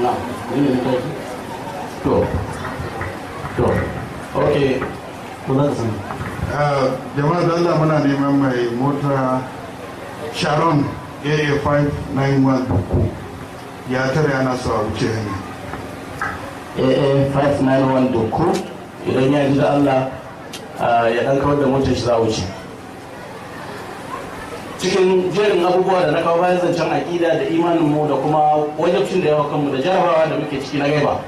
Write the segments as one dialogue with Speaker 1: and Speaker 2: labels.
Speaker 1: Na ni ne kai to to okay, ko za ka sani.
Speaker 2: Jama'a da Allah, muna neman mai mota Sharon AA591 Duku, ya tare, ana so a wuce hanya.
Speaker 1: AA 591 Doku, idan ya ji, da Allah ya dan kawar da motar shi, za a wuce. Cikin jerin abubuwa da na kawo bayan zancen aƙida da imanin mu da kuma wajabcin da yawa kanmu da jarabawa da muke ciki na gaiba,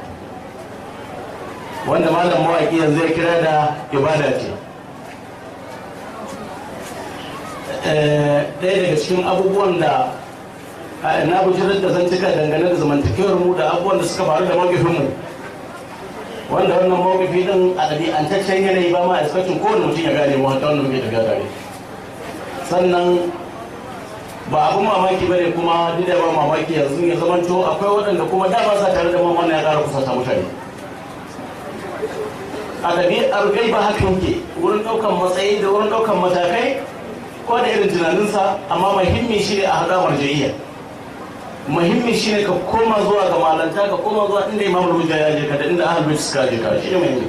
Speaker 1: wanda malam mawaƙi yanzu ya kira da ibada ce, ɗaya daga cikin abubuwan da na bujirar da zantuka dangane da zamantakewar mu da abubuwan da suka faru da mawkifin mu, wanda wannan mawkifi din a ɗabi'antaccen yanayi ba ma expecting kowane mutum ya gane mu, hatta wanda muke tafiya tare. Sannan ba abun mamaki bane kuma, duk da ba mamaki, yanzu ya zamanto akwai waɗanda kuma da ba sa tare da mu, wannan ya ƙara kusata mutane. A ɗabi'ar gai ba haka yake wurin ɗaukan matsayi da wurin ɗaukan matakai ko da irin tunaninsa, amma muhimmi shi ne a haɗa marja'iyya. Muhimmi shi ne ka koma zuwa ga malanta, ka koma zuwa inda Imam Hujja ya je ka da inda Ahlul Bait suka je ka, shi ne muhimmi.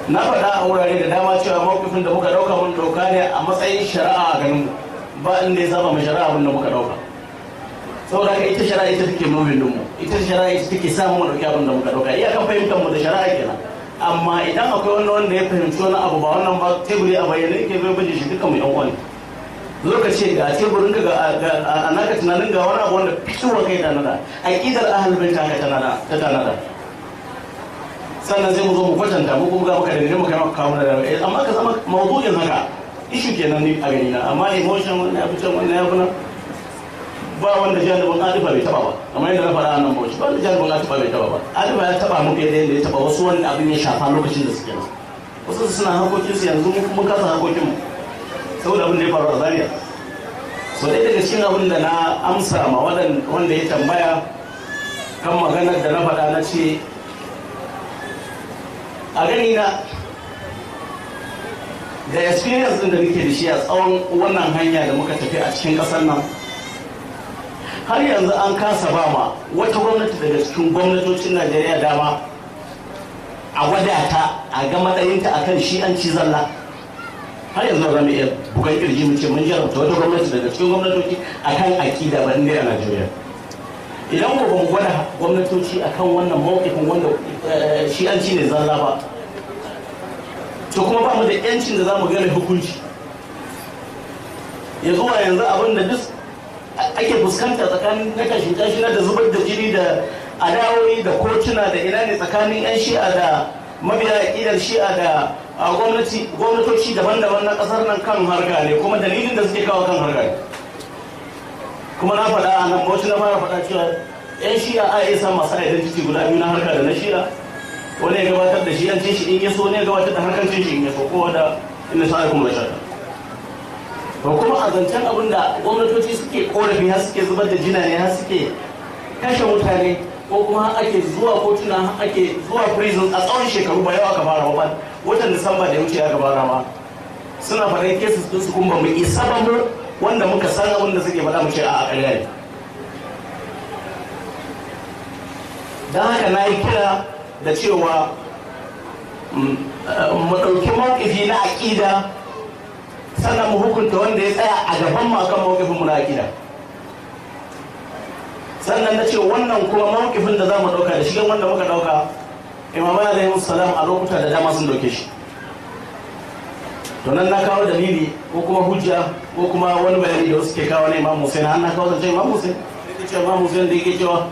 Speaker 1: Na faɗa a wurare da dama cewa mawkifin da muka ɗauka, mun ɗauka ne a matsayin shari'a a ganin mu, ba inda ya saba mu shari'a abin da muka ɗauka. Saboda haka ita shari'a ita take moving mu, ita shari'a ita take sa mu ɗauki abin da muka ɗauka. Iyakan fahimtar mu da shari'a kenan. Amma idan akwai wani wanda ya fahimci wani abu ba wannan ba, teburi a bayyane yake, zai baje shi, dukkan mu yan uwa ne. Zo ka ce ga teburin ka, ga a naka tunanin ga wani abu wanda fitowar kai tanada, aqidar Ahlul Bait haka tanada ta tanada, sannan sai mu zo mu kwatanta mu kuma ga maka da mu kai maka kawo da, amma ka zama mawdu'in haka issue kenan ni a gani na. Amma emotion, wannan ya fi can, wannan ya fi nan, ba wanda janibin adifa bai taba ba. Kamar yadda na faɗa a nan Bauchi, ba wanda janibin adifa bai taba ba. Adifa ya taba mu fiye da yadda ya taba wasu wanda abin ya shafa lokacin da suke nan. Wasu suna harkokin su, yanzu mun kasa harkokin mu saboda abin da ya faru a Zaria. So ɗaya daga cikin abin da na amsa ma wanda ya tambaya kan maganar da na faɗa, na ce a gani na da experience din da nake da shi a tsawon wannan hanya da muka tafi a cikin ƙasar nan, har yanzu an kasa ba ma wata gwamnati daga cikin gwamnatocin Najeriya dama a wadata a ga matsayinta akan shi an ci zalla. Har yanzu ba za mu iya bugan kirji mu ce mun jarabta wata gwamnati daga cikin gwamnatoci akan akida ba, inda a Najeriya. Idan ko ba mu gwada gwamnatoci akan wannan mawkifin wanda shi an ci ne zalla ba, to kuma ba mu da yancin da za mu gane hukunci. Ya zuwa yanzu abin da duk ake fuskanta tsakanin na tashin tashi da zubar da jini da adawoyi da kotuna da ina ne tsakanin 'yan Shi'a da mabiya aƙidar Shi'a da gwamnati, gwamnatoci daban-daban na ƙasar nan, kan harka ne, kuma dalilin da suke kawo kan harka ne. Kuma na faɗa a nan Bauchi, na fara faɗa cewa 'yan Shi'a a iya samun masu identity guda biyu, na harka da na Shi'a. Wani ya gabatar da Shi'ancin shi in ya so, wani ya gabatar da harkancin shi in ya so, kowa da inda sa'a kuma da shaka. To kuma a zancen abin da gwamnatoci suke korafi, har suke zubar da jina ne, har suke kashe mutane, ko kuma har ake zuwa kotuna, har ake zuwa prison a tsawon shekaru, ba yau aka fara ba, watan Disamba da ya wuce aka fara ma suna faɗin cases din su, kuma mu isa ba mu wanda muka san abin da suke faɗa mu ce a ƙarya ne. Don haka na yi kira da cewa mu ɗauki mawƙifi na aƙida, sannan mu hukunta wanda ya tsaya a gaban mu akan mawqifin mu na aqida. Sannan na ce wannan kuma mawqifin da zamu dauka da shigan wanda muka dauka, Imamai alaihi salam a lokuta da dama sun dauke shi. To nan na kawo dalili ko kuma hujja ko kuma wani bayani da wasu ke kawo na Imam Hussein. Har na kawo zance Imam Hussein, yake cewa Imam Hussein da yake cewa: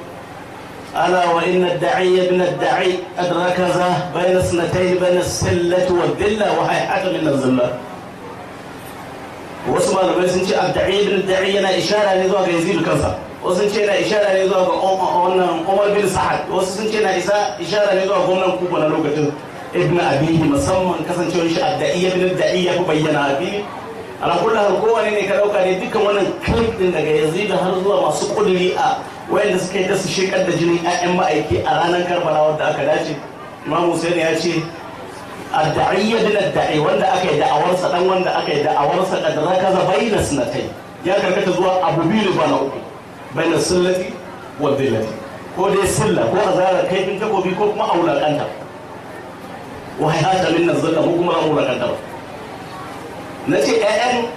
Speaker 1: ألا وإن الدعي ابن الدعي أدرك ذا بين اثنتين، بين السلة والذلة، وهيحة من الذلة. Wasu malamai sun ce adda'i ibn da'i yana ishara ne zuwa ga Yazid kansa, wasu sun ce yana ishara ne zuwa ga wannan Umar bin Sa'ad, wasu sun ce yana ishara ne zuwa gwamnan Kufa na lokacin, Ibn Abihi, musamman kasancewar shi adda'i ibn da'i ya fi bayyana a fili. Ala kullu hal, kowane ne ka dauka ne, dukkan wannan clip din daga Yazid har zuwa masu kuduri a wayanda suka yi ta su shekar da jinin 'ya'yan ma'aiki a ranar Karbala wadda aka dace, Imam Hussein ya ce adda'iyya bin adda'i, wanda aka yi da'awarsa, dan wanda aka yi da'awarsa, kad rakaza baina sinatai, ya karkata zuwa abu biyu ba na uku, baina sunnati wa dhillati. Ko dai silla ko a zara kaifin takobi ko kuma a wulaƙanta. Wa haihata minna zilla, mu kuma za mu wulaƙanta ba. Na ce 'ya'yan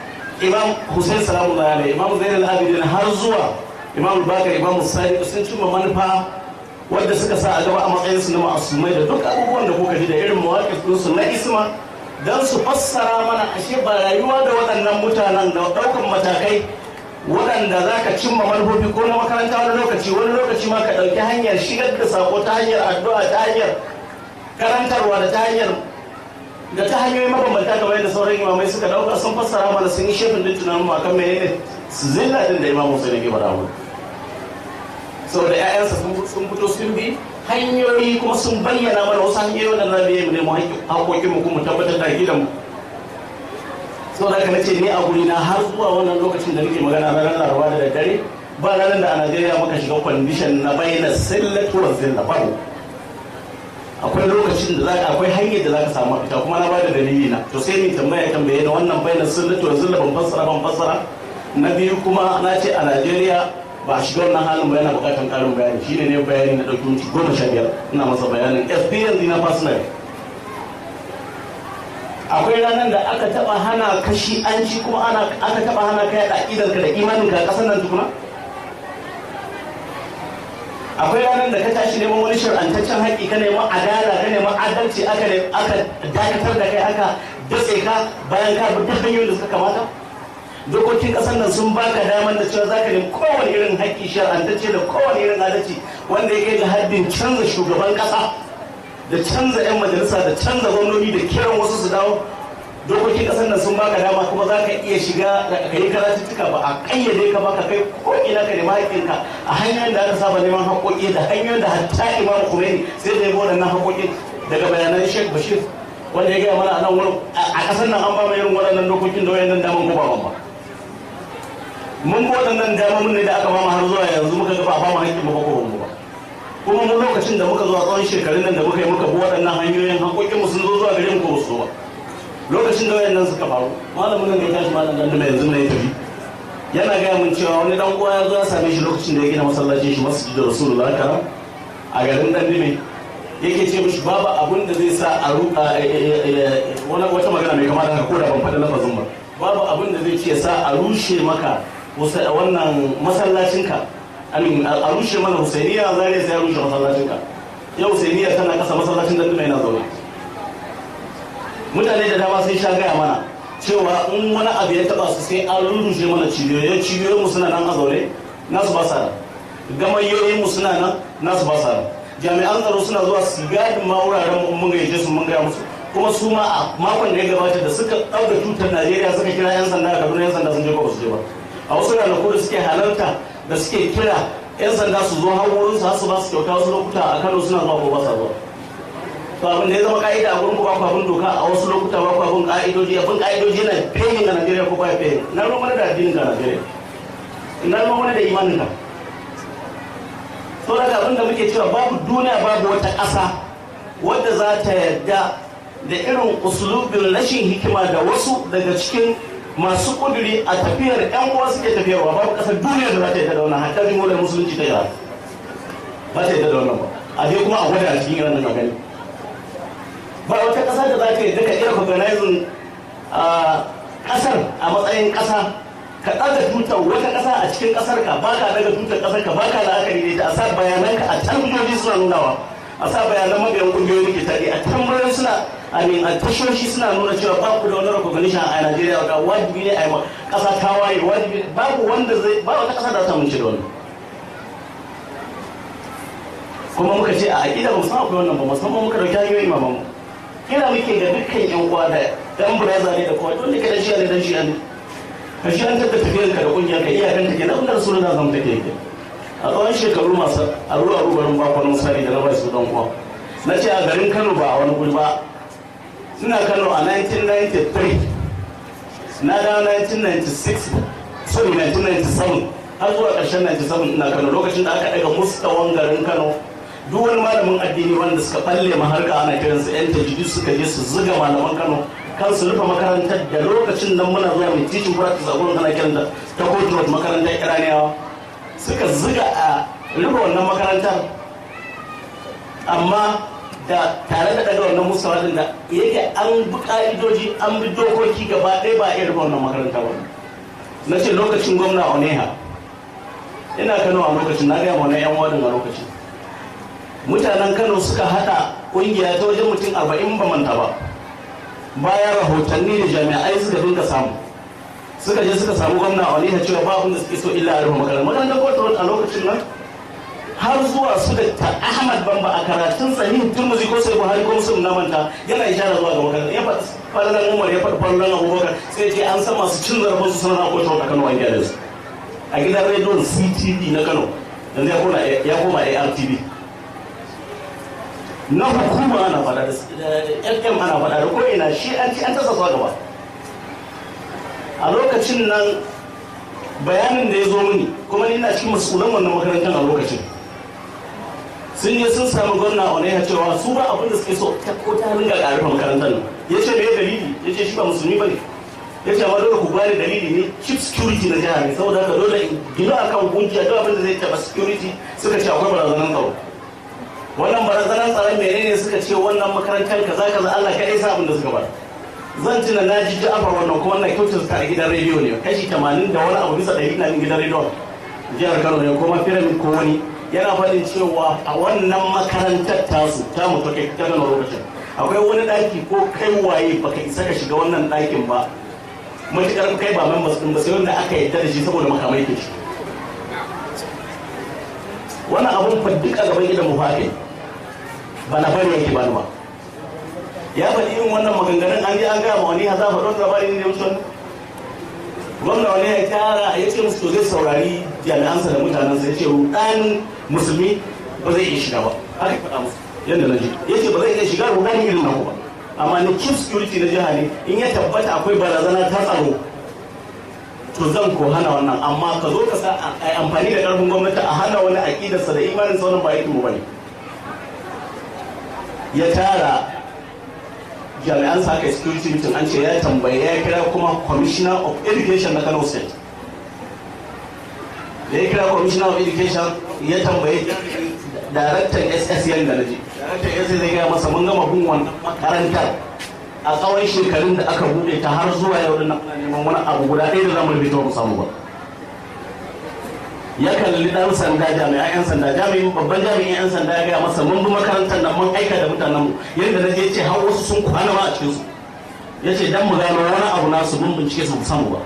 Speaker 1: Imam Hussein salamullahi alaihi, Imam Zainal Abidin, har zuwa Imam Bakar, Imam Sadiq, sun cimma manufa wadda suka sa a gaba a matsayin su na ma'asumai, da duk abubuwan da kuka ji da irin mawaƙif ɗinsu na isma, don su fassara mana ashe ba rayuwa da waɗannan mutanen da ɗaukan matakai waɗanda za ka cimma manufofi ko na makaranta wani lokaci, wani lokaci ma ka ɗauki hanyar shigar da sako ta hanyar addu'a, ta hanyar karantarwa, da ta hanyar da ta hanyoyi mabambanta, kamar yadda sauran imamai suka ɗauka. Sun fassara mana, sun yi shefin din tunanin mu akan menene zilla din da Imam Hussein yake faɗa mana, saboda ƴaƴansa sun fito sun bi hanyoyi kuma sun bayyana mana wasu hanyoyi wanda za mu yi mu nemo haƙoƙin mu kuma tabbatar da gidan mu. Saboda haka nace ni a guri na, har zuwa wannan lokacin da nake magana ranar Laraba da daddare, ba ranar da a Najeriya muka shiga condition na bayyana sillatu wa zilla, babu. Akwai lokacin da zaka, akwai hanyar da zaka samu mafita, kuma na bada dalili na. To sai ni tambaya, tambaye na wannan bayyana sillatu wa zilla, ban fassara. Na biyu kuma na ce a Najeriya ba a shiga wannan halin ba, yana bukatar karin bayani. Shine ne bayani na ɗauki minti 15 ina masa bayanin experience na personal. Akwai ranar da aka taba hana kashi an ci kuma ana aka taba hana kai da aqidarka da imaninka a ƙasar nan tukuna? Akwai ranar da ka tashi neman wani shar'antaccen haƙƙi, ka neman adala, ka neman adalci, aka dakatar da kai, aka datse ka bayan ka bi duk hanyoyin da suka kamata? Dokokin ƙasar nan sun baka damar da cewa zaka nemi kowane irin haƙƙi shar'antacce da kowane irin adalci, wanda ya kai ga haddin canza shugaban ƙasa da canza 'yan majalisa da canza gwamnoni da kiran wasu su dawo. Dokokin ƙasar nan sun baka dama, kuma za ka iya shiga ka yi karatuttuka, ba a ƙayyade ka ba, ka kai ko ina ka nemi haƙƙinka a hanyoyin da aka saba neman haƙƙoƙi, da hanyoyin da hatta Imam Khomeini sai da ya bi waɗannan haƙƙoƙin, daga bayanan Sheikh Bashir wanda ya gaya mana a nan wurin. A ƙasar nan an ba mu irin waɗannan dokokin da wayannan daman, ko ba ba mun bi waɗannan damomin ne da aka ba mu har zuwa yanzu muka ga ba a ba mu haƙƙin mu ba, ko ba mu ba? Kuma mu lokacin da muka zuwa tsawon shekarun nan da muka yi, muka bi waɗannan hanyoyin, haƙoƙinmu sun zo zuwa gare mu ko ba su zo ba? Lokacin da wayannan suka faru, malamin nan da ya tashi, malam dan da yanzu ne ya tafi, yana gaya mun cewa wani dan uwa ya zo ya same shi lokacin da ya gina masallacin shi, Masjid Rasulullah karam, a garin Dandime, yake ce mishi babu abun da zai sa a ruka wata magana mai kama da haka, ko da ban faɗi lafazin ba, babu abun da zai ce sa a rushe maka wannan masallacinka, amin, a rushe mana Husainiya Zariya, sai ya rushe masallacinka. Yau Husainiya tana kasa, masallacin Dandime yana zaune. Mutane da dama sun sha gaya mana cewa in wani abu ya taba su sai an rurrushe mana cibiyoyi. Cibiyoyin mu suna nan a zaune, nasu ba sa nan. Gamayyoyin mu suna nan, nasu ba sa nan. Jami'an tsaro suna zuwa su gadin ma wuraren mu, mun gayyace su, mun gaya musu. Kuma su ma a makon da ya gabata da suka ɗauka tutar Najeriya suka kira 'yan sanda a Kaduna, 'yan sanda sun je ko ba su je ba? A wasu ranaku da suke halarta, da suke kira 'yan sanda su zo har wurin su, har su ba su kyauta wasu lokuta a Kano, suna zuwa ko ba sa zuwa? To abin da ya zama ka'ida a gurin ku, ba ku abin doka, a wasu lokuta ba ku abin ka'idoji. Abin ka'idoji yana paying a Najeriya ko ba ya paying? Na ruwan wani da addinin ka a Najeriya? Na ruwan wani da imanin ka? Saboda abin da muke cewa, babu duniya, babu wata ƙasa wadda za ta yarda da irin usulubin rashin hikima da wasu daga cikin masu kuduri a tafiyar yan uwa suke tafiyarwa. Babu ƙasar duniya da za ta yarda da wannan, hatta jimhuriyar Musulunci ta Iran ba ta yarda da wannan ba. A je kuma a gwada a cikin Iran nan a gani. Ba wata ƙasa da za ta yarda ka iya recognizing ƙasar a matsayin ƙasa, ka ɗaga tutar wata ƙasa a cikin ƙasar ka, ba ka ɗaga tutar ƙasar ka, ba ka la'akari da ita, a sa bayananka a talbijoji suna nunawa, a sa bayanan mabiyan ƙungiyoyi ke tare a tambayoyi suna, amin, a tashoshi suna nuna cewa ba ku da wani recognition a Najeriya, ga wajibi ne a yi ƙasa ta waye, wajibi. Babu wanda zai ba wata ƙasa da ta amince da wannan. Kuma muka ce a aƙida ba mu san akwai wannan ba, musamman muka ɗauki hanyoyin imaman mu. Kira muke ga dukkan yan uwa da dan buraza ne da kowa, dole ka dan shi'a ne, dan shi'a ne, ka shi an tabbata tafiyar ka da kungiyar ka, iyakan ta kenan da Rasulullah zan take yake. A tsawon shekaru masu aru aru, barin bakon misali da na bai su dan uwa, na ce a garin Kano, ba a wani guri ba, ina Kano a 1993, na dawo 1996, sorry, 1997, har zuwa ƙarshen 97 ina Kano, lokacin da aka ɗaga mustawan garin Kano. Duk wani malamin addini wanda suka balle maharka, ana kiransu yan tajidi, suka je su zuga malaman Kano kan su rufe makarantar da lokacin nan muna zuwa mai teaching practice a gurin, ana kiranta ta Court Road, makarantar Iraniyawa. Suka ziga a rufe wannan makarantar, amma da tare da daga wannan musawa din da yake an bi ka'idoji, an bi dokoki gaba ɗaya, ba a iya rufe wannan makaranta ba. Na ce lokacin gwamna Oneha, ina Kano a lokacin, na gaya wannan yan wadin a lokacin, mutanen Kano suka haɗa ƙungiya ta wajen mutum 40, ba manta ba, bayan rahotanni da jami'ai suka dinga samu, suka je suka samu gwamna Oneha cewa ba abin da suke so illa a rufe makarantar Court a lokacin nan. Har zuwa su da Ahmad Bamba a karatun Sahihin Turmuzi ko sai Buhari ko Muslim, na manta, yana ishara zuwa ga makarantar, ya faɗi falalan Umar, ya faɗi falalan Abubakar, sai ce an san masu cin zarafin su suna kotu a Kano, an gyara su. A gidan rediyon CTV na Kano, yanzu ya koma ARTV, na hukuma, ana faɗa da FM, ana faɗa da ko'ina, shi an ci an tasa su gaba. A lokacin nan bayanin da ya zo mini, kuma ni ina cikin mas'ulan wannan makarantar a lokacin, sun je sun samu gwamna Oneha cewa su ba abin da suke so ta ko ta ringa ƙarfa makarantar nan. Ya ce me dalili? Ya ce shi ba musulmi ba ne, ya ce amma dole ku bani dalili, ne chief security na jihar ne, saboda haka dole in gino akan hujja duk abin da zai taɓa security. Suka ce akwai barazanar tsaro. Wannan barazanar tsaron menene? Suka ce wannan makarantar kaza kaza, Allah kaɗai sa abin da suka ba. Zan tuna na ji Ja'afar wannan, kuma wannan kyautar ta a gidan rediyo ne, kashi 80 da wani abu bisa ɗari na gidan rediyo jihar Kano ne, kuma Pyramid ko wani, yana faɗin cewa a wannan makarantar tasu ta mutu kai ta Kano lokacin akwai wani ɗaki, ko kai waye baka isa ka shiga wannan ɗakin ba, matuƙar kai ba members ɗin ba, sai wanda aka yarda da shi, saboda makamai ke shi. Wannan abun fa duk a gaban gidan mu fa kai ba labari yake ba ba. Ya faɗi irin wannan maganganun, an je an gaya ma wani haza faɗo labari ne da wuce wannan. Gwamna wani ya tara, ya ce musu to zai saurari jami'ansa da mutanensa. Ya ce rudanin musulmi ba zai iya shiga ba, haka faɗa musu yadda na ji. Ya ce ba zai iya shiga rudani irin naku ba, amma ni chief security na jiha ne, in ya tabbata akwai barazana ta tsaro to zan ko hana wannan, amma ka zo ka sa a amfani da karfin gwamnati a hana wani aƙidarsa da imanin sa, wannan ba aikin mu bane. Ya tara jami'an sa, aka security meeting, an ce ya tambaye, ya kira kuma commissioner of education na Kano State. Da ya kira commissioner of education, ya tambaye daraktan SS, yanda na ji daraktan SS ya gaya masa, mun gama bin wannan makarantar a tsawon shekarun da aka bude ta har zuwa yau din nan, neman wani abu guda ɗaya da zamu rubuta ba mu samu ba. Ya kalli dan sanda, jami'an yan sanda, jami'in, babban jami'in yan sanda ya gaya masa, mun bi makarantar nan, mun aika da mutanen mu, yadda na je ce har wasu sun kwana ma a cikin su, ya ce dan mu gano wani abu nasu, mun bincike su samu ba.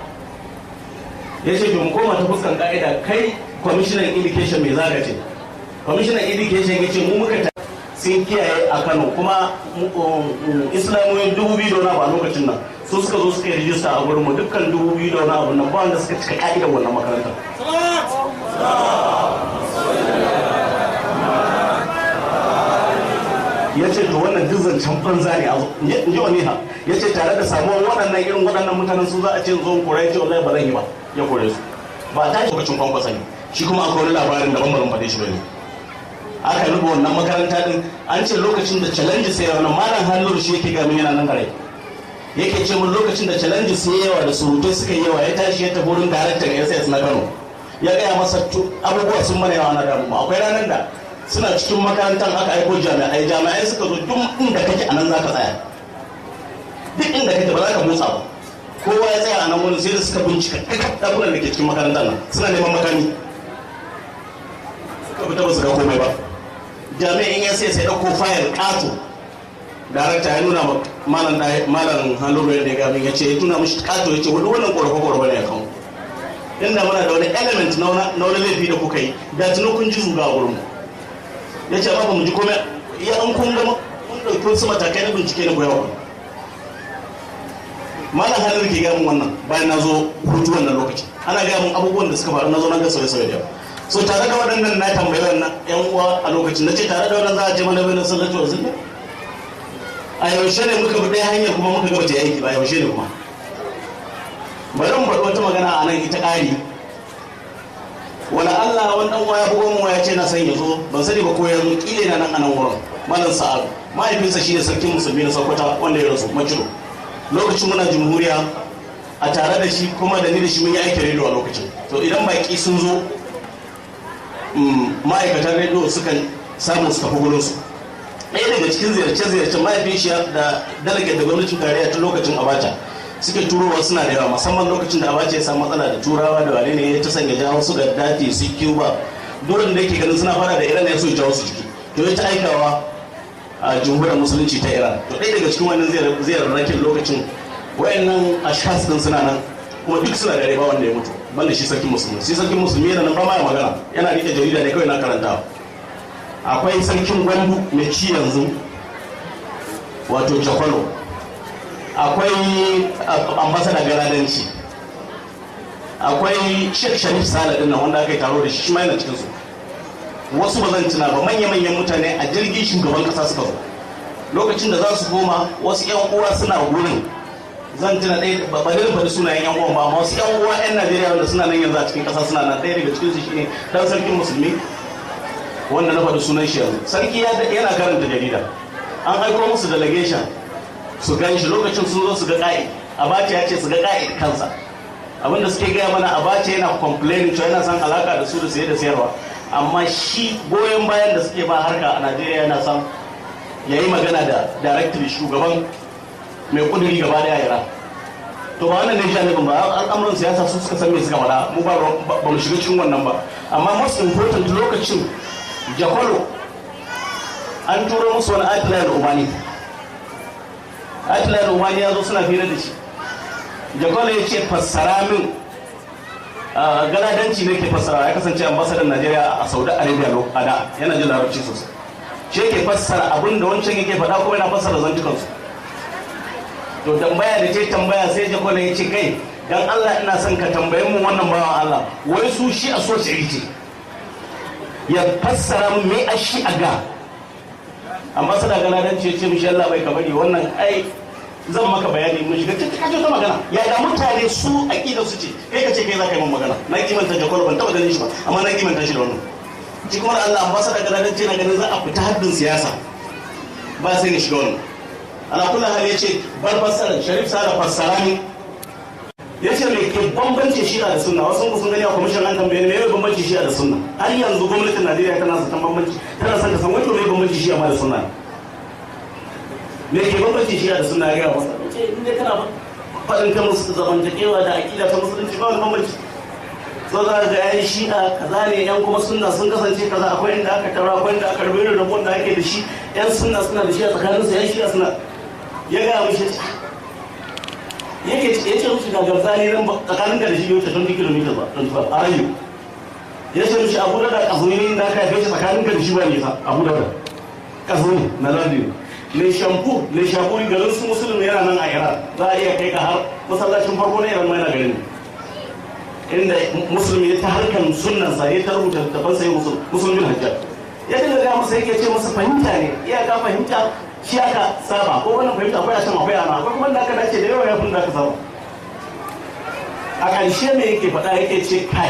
Speaker 1: Ya ce to mu koma ta fuskan ka'ida, kai kwamishinan education mai zaka ce? Kwamishinan education ya ce mu muka sun kiyaye a Kano kuma islamiyoyin 2000 da wani abu a lokacin nan, su suka zo suka yi rijista a gurinmu, dukkan 2000 da wani abu nan ba wanda suka cika ka'idar wannan makarantar. Ya ce to wannan duk zancen banza ne a in ji wani ha. Ya ce tare da samuwar waɗannan irin waɗannan mutanen su za a ce zo kora? Ya ce wallahi ba zan yi ba. Ya kore su. Ba ta lokacin Kwankwasa ne shi kuma akwai wani labarin daban, ba zan faɗe shi ba ne. Aka rufe wannan makaranta din. An ce lokacin da challenge sai wannan malam Hannuru shi yake gamin yana nan gare, yake ce mun lokacin da challenge sai yawa da surutai suka yi yawa, ya tashi ya tafi wurin daraktan SS na Kano, ya gaya masa abubuwa sun mana yawa na damu. Akwai ranar da suna cikin makarantar aka aiko jami'ai, jami'ai suka zo, duk inda kake anan za ka tsaya, duk inda kake ba za ka motsa ba. Kowa ya tsaya a nan wurin, sai da suka bincika kakaf dakunan da ke cikin makarantar nan, suna neman makami. Suka fita ba su ga komai ba. Jami'in ya sai ɗauko fayil ƙato, darakta ya nuna malam malam Haluru yadda ya gamin, ya ce ya tuna mishi ƙato, ya ce wani wannan ƙorafe ƙorafe ne ya kawo, inda muna da wani element na wani laifi da kuka yi da tuni kun ji zuga a gurinmu. Ya ce amma ba mu ji komai ya an kun gama mun ɗauki wasu matakai na bincike na goyawa. Malam Haluru ke gaya mun wannan bayan na zo hutu wannan lokaci, ana gaya mun abubuwan da suka faru, na zo na ga sauye-sauye da yawa. So tare da waɗannan na tambayi wannan yan uwa a lokacin, na ce tare da wannan za a ce mana bai na sallatu wa sunna? A yaushe ne muka bi ɗaya hanyar kuma muka ga bata aiki ba? Yaushe ne kuma? Bari mu faɗi wata magana a nan ita ƙari. Wala Allah wani ɗan uwa ya bugo mu ya ce na san ya zo, ban sani ba ko ya zo, kile na nan a nan wurin. Malam Sa'ad, mahaifinsa shine sarkin musulmi na Sokoto wanda ya rasu Maciro. Lokacin muna Jumhuriya a tare da shi, kuma da ni da shi mun yi aiki rediyo a lokacin. To idan baki sun zo ma'aikatan rediyo sukan samu su tafi gurinsu. Ɗaya daga cikin ziyarce-ziyarcen mahaifin shi da delegate da gwamnatin tarayya tun lokacin Abacha suke turowa suna da yawa, musamman lokacin da Abacha ya samu matsala da Turawa da wane ne ya ta sanya jawo su Gaddafi su Cuba, dole da yake ganin suna fara da Iran ya so jawo su jiki, to ya ta aikawa a Jamhuriyar Musulunci ta Iran. To ɗaya daga cikin wannan ziyararrakin lokacin wayannan ashkhas din suna nan kuma duk suna da ba wanda ya mutu banda shi sarkin musulmi. Shi sarkin musulmi yana nan ba ma ya magana, yana rike jarida ne kawai na karantawa. Akwai sarkin Gwandu mai ci yanzu wato Jakwalo, akwai ambasada Galadanci, akwai Sheikh Sharif Sale din nan wanda aka yi taro da shi, shi ma yana cikin su. Wasu ba zan tuna ba, manya-manyan mutane a jirgin shugaban kasa suka zo. Lokacin da za su koma, wasu yan uwa suna gurin, zan tuna ɗaya ba da faɗi sunayen yan uwan ba, amma wasu yan uwa yan Najeriya wanda suna nan yanzu a cikin ƙasa suna nan. Ɗaya daga cikin su shine dan sarkin musulmi wanda na faɗi sunan shi yanzu. Sarki yana karanta jarida, an aiko musu delegation su gan shi. Lokacin sun zo su ga ƙa'id Abacha, ya ce su ga ƙa'id kansa. Abinda suke gaya mana, Abacha yana complaining cewa yana son alaka da su da saye da sayarwa, amma shi goyon bayan da suke ba harka a Najeriya, yana son ya yi magana da directly shugaban mai kuduri gaba daya Iran. To ba wannan ne janibin ba, al'amuran siyasa su suka san me suka faɗa, mu ba ba mu shiga cikin wannan ba. Amma most important, lokacin Jakwalo an turo musu wani Ayatollah Umani. Ayatollah Umani ya zo suna fira da shi. Jakwalo ya ce, "Fassara min." Galadanci ne ke fassara, ya kasance ambasadan Najeriya a Saudi Arabia a da, yana jin Larabci sosai. Shi yake fassara abin da wancan yake faɗa kuma yana fassara zantukansu. To tambaya da ce tambaya, sai Jakwalo ya ce, "Kai, dan Allah ina son ka tambaye mu wannan bawan Allah, wai su shi a so ce ya fassara mu me a shi a ga." Ambasada Galadanci ya ce mishi, "Allah bai, ka bari wannan, ai zan maka bayani, mun shiga cikin kaje ta magana ya ga mutane su aqida su ce kai ka ce kai za ka yi min magana." Na kimanta Jakwalo, ban taba ganin shi ba, amma na kimanta shi da wannan. Shi kuma Allah ambasada Galadanci na ganin za a fita haddin siyasa, ba sai ne shiga wannan. Ala kullu hali, yace bar fassara, Sharif Sara fassara ni. Yace me ke bambance Shi'a da Sunna? Wasu sun gani a commission an tambaye me bambance Shi'a da Sunna. Har yanzu gwamnatin Najeriya tana son bambanci, tana son ta san wato me bambance Shi'a ma da Sunna, me ke bambance Shi'a da Sunna. Ya ga masa, ce in dai kana faɗin ta musu zamantakewa da aƙida ta musulunci, ba wani bambanci. So za ga yan Shi'a kaza ne, yan kuma Sunna sun kasance kaza. Akwai inda aka tara, akwai inda aka rubuta rabon da ake da shi, yan Sunna suna da shi a tsakaninsu, yan Shi'a suna. Ya ga mishi, yake ya ce mishi ga Garzali nan, tsakanin ka da shi wuce 20 km ba a rayu. Ya ce mishi Abu Dada Kazuni da aka haife shi, tsakanin ka da shi ba nisa. Abu Dada Kazuni na London ne, shampu ne shafuri garin su Musulmi yana nan a Iran. Za a iya kai ka har masallacin farko na Iran ma yana garin inda Musulmi ya ta harkan sunnansa, ya ta rubuta littafansa, ya Musulmin Hajjaj. Ya dinga ga masa, yake ce masa fahimta ne iyaka fahimta shi aka saba ko wannan fahimta akwai a can, akwai ana, akwai kuma da aka dace da yawa ya fi da aka saba. A ƙarshe me yake faɗa? Yake ce kai,